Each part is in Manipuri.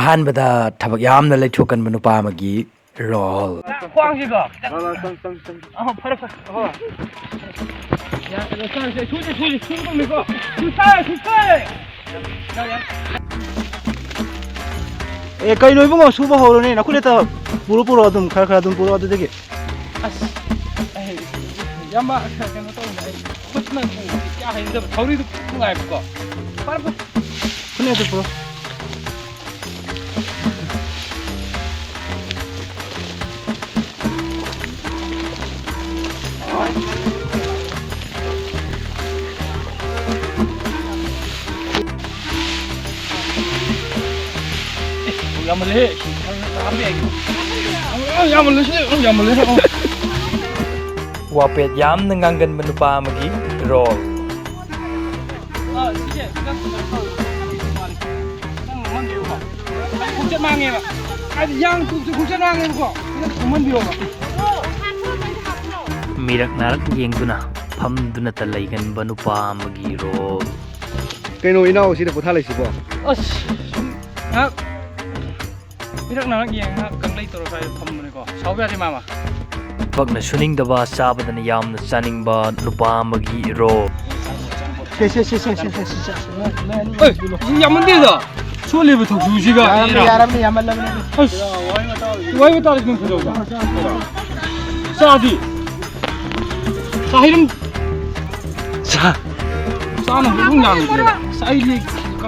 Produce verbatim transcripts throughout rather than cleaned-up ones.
ꯑꯍꯥꯟꯕꯗ ꯊꯕꯛ ꯌꯥꯝꯅ ꯂꯩꯊꯣꯛꯀꯟꯕ ꯅꯨꯄꯥ ꯑꯃꯒꯤ ꯔꯣꯜ꯫ ꯈ꯭ꯋꯥꯡꯁꯤꯀꯣ ꯈꯤꯇꯪ꯫ ꯑ, ꯆꯪ, ꯆꯪ, ꯆꯪ꯫ ꯑ, ꯐꯔꯦ, ꯐꯔꯦ꯫ ꯑꯣ꯫ ꯌꯥ, ꯀꯩꯅꯣ, ꯆꯪꯁꯦ꯫ ꯁꯨꯁꯦ, ꯁꯨꯁꯦ, ꯁꯨꯒꯗꯧꯅꯤꯀꯣ꯫ ꯁꯨꯁꯦ, ꯁꯨꯁꯦ꯫ ꯌꯥ, ꯌꯥ꯫ ꯑꯦ, ꯀꯩꯅꯣ ꯏꯕꯨꯡꯉꯣ, ꯁꯨꯕ ꯍꯧꯔꯣꯅꯦ꯫ ꯅꯈꯨꯠ ꯍꯦꯛꯇ ꯄꯨꯔꯣ, ꯄꯨꯔꯣ, ꯑꯗꯨꯝ ꯈꯔ ꯈꯔ ꯑꯗꯨꯝ ꯄꯨꯔꯣ ꯑꯗꯨꯗꯒꯤ꯫ ꯑꯁ, ꯑꯩ, ꯏꯌꯥꯝꯕ, ꯀꯩꯅꯣ ꯇꯧꯔꯤꯅꯦ, ꯑꯩ ꯈꯨꯠꯅ ꯄꯨꯕꯁꯤ ꯀꯌꯥ ꯍꯩꯅꯗꯕ, ꯊꯧꯔꯤꯗꯨ ꯅꯨꯡꯉꯥꯏꯕꯀꯣ꯫ ꯐꯔꯦ, ꯐꯔꯦ꯫ ꯈꯨꯠꯅ ꯍꯦꯛꯇ ꯄꯨꯔꯣ꯫ ꯌꯥꯝꯃꯜꯂꯦꯍꯦ꯫ ꯌꯥꯝꯃꯜꯂꯦ, ꯌꯥꯝꯃꯜꯂꯦ꯫ ꯋꯥꯄꯦꯠ ꯌꯥꯝꯅ ꯉꯥꯡꯒꯟꯕ ꯅꯨꯄꯥ ꯑꯃꯒꯤ ꯔꯣꯜ꯫ ꯑ, ꯁꯤꯁꯦ ꯈꯤꯇꯪ ꯀꯩꯅꯣ ꯇꯧ-, ꯃꯥꯜꯂꯦ꯫ ꯈꯤꯇꯪ ꯅꯣꯝꯍꯟꯕꯤꯌꯨꯀꯣ꯫ ꯍꯥꯏꯗꯤ ꯈꯣꯡꯆꯠ ꯃꯥꯡꯉꯦꯕ꯫ ꯍꯥꯏꯗꯤ ꯌꯥꯡ ꯇꯨꯕꯁꯦ ꯈꯣꯡꯆꯠ ꯃꯥꯡꯉꯦꯕꯀꯣ꯫ ꯈꯤꯇꯪ ꯅꯣꯝꯍꯟꯕꯤꯌꯣꯕ꯫ ꯃꯤꯔꯛ ꯅꯥꯔꯛ ꯌꯦꯡꯗꯨꯅ ꯐꯝꯗꯨꯅꯇ ꯂꯩꯒꯟꯕ ꯅꯨꯄꯥ ꯑꯃꯒꯤ ꯔꯣꯜ꯫ ꯀꯩꯅꯣ ꯏꯅꯥꯎ ꯁꯤꯗ ꯄꯣꯊꯥ ꯂꯩꯁꯤꯕꯣ? ꯑꯁ, ꯁꯨꯝ ꯉꯥꯏꯍꯥꯛ ꯃꯤꯔꯛ ꯅꯥꯔꯛ ꯌꯦꯡꯉꯒ ꯀꯪꯂꯩ ꯇꯧꯔ ꯁ꯭ꯋꯥꯏꯗ ꯐꯝꯕꯅꯤꯀꯣ꯫ ꯁꯥꯎꯕ ꯌꯥꯗꯦ, ꯃꯥꯃ꯫ ꯊꯕꯛꯅ ꯁꯨꯅꯤꯡꯗꯕ, ꯆꯥꯕꯗꯅ ꯌꯥꯝꯅ ꯆꯥꯅꯤꯡꯕ ꯅꯨꯄꯥ ꯑꯃꯒꯤ ꯔꯣꯜ꯫ ꯁꯦ, ꯁꯦ, ꯁꯦ꯫ ꯑꯦ, ꯌꯥꯝꯃꯟꯗꯦꯗ꯫ ꯁꯣꯜꯂꯤꯕ ꯊꯧꯁꯨꯁꯤꯒ꯫ ꯌꯥꯔꯝꯅꯤ, ꯌꯥꯔꯝꯅꯤ, ꯌꯥꯝꯃꯜꯂꯕꯅꯤ꯫ ꯑꯁ, ꯋꯥꯍꯩ ꯋꯥꯇꯥ ꯑꯗꯨꯝ ꯐꯖꯕ꯫ ꯆꯥꯗꯤ꯫ ꯆꯥ ꯍꯩꯔꯝ-, ꯆꯥ-, ꯆꯥꯅꯕ ꯑꯗꯨꯝ ꯉꯥꯡꯕꯅꯦꯕ꯫ ꯑꯁ, ꯑꯩꯗꯤ,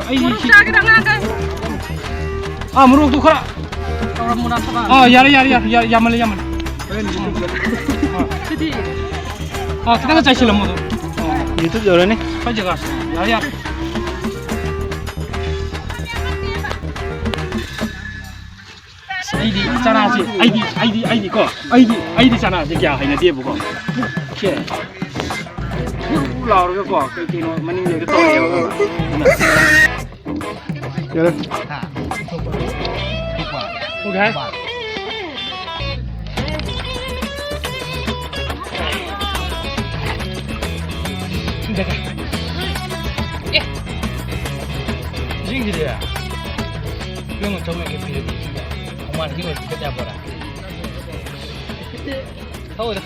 ꯑꯩꯗꯤ ꯃꯣꯔꯣꯛ ꯁꯤ-, ꯆꯥꯒꯦꯔꯥ ꯉꯥꯒꯦ? ꯑꯥ, ꯃꯣꯔꯣꯛꯇꯨ ꯈꯔ꯫ ꯇꯧꯔꯝꯃꯣ, ꯅꯪ ꯊꯕꯛ꯫ ꯑꯥ, ꯌꯥꯔꯦ, ꯌꯥꯔꯦ, ꯌꯥꯔꯦ, ꯌꯥꯔꯦ, ꯌꯥꯝꯃꯜꯂꯦ, ꯌꯥꯝꯃꯜꯂꯦ꯫ ꯍꯣꯔꯦꯟ YouTube ꯗ꯫ ꯑꯥ꯫ ꯁꯤꯗꯤ꯫ ꯑꯥ, ꯈꯤꯇꯪꯒ ꯆꯥꯏꯁꯤꯜꯂꯝꯃꯣ ꯑꯗꯨ꯫ ꯑꯥ꯫ YouTube ꯌꯧꯔꯅꯤ꯫ ꯍꯣꯏ, ꯖꯒꯥꯁꯦ꯫ ꯌꯥꯔꯦ, ꯌꯥꯔꯦ꯫ ꯑꯁ, ꯑꯩꯗꯤ ꯆꯅꯥꯁꯦ, ꯑꯩꯗꯤ, ꯑꯩꯗꯤ, ꯑꯩꯗꯤꯀꯣ, ꯑꯩꯗꯤ, ꯑꯩꯗꯤ ꯆꯅꯥꯁꯦ ꯀꯌꯥ ꯍꯩꯅꯗꯦꯕꯀꯣ꯫ ꯁꯦ꯫ ꯍꯨꯔ ꯂꯥꯎꯔꯒꯀꯣ, ꯀꯩ ꯀꯩꯅꯣ ꯃꯅꯤꯡꯗ ꯍꯦꯛꯇ ꯇꯧꯔꯛꯑꯦꯕ, ꯈꯪꯕ꯭ꯔꯥ? ꯑꯗꯨꯅ ꯌꯥꯔꯦ꯫ Okay. ꯏꯁꯤꯡꯁꯤꯗꯤ ꯀꯩꯅꯣ ꯆꯧꯃꯦꯟꯒꯤ ꯐꯤꯔꯦꯞ ꯈꯨꯃꯥꯟꯒꯤ ꯑꯣꯏꯔꯗꯤ ꯀꯌꯥ ꯕꯣꯔꯥ? ꯍꯧꯔꯦ꯫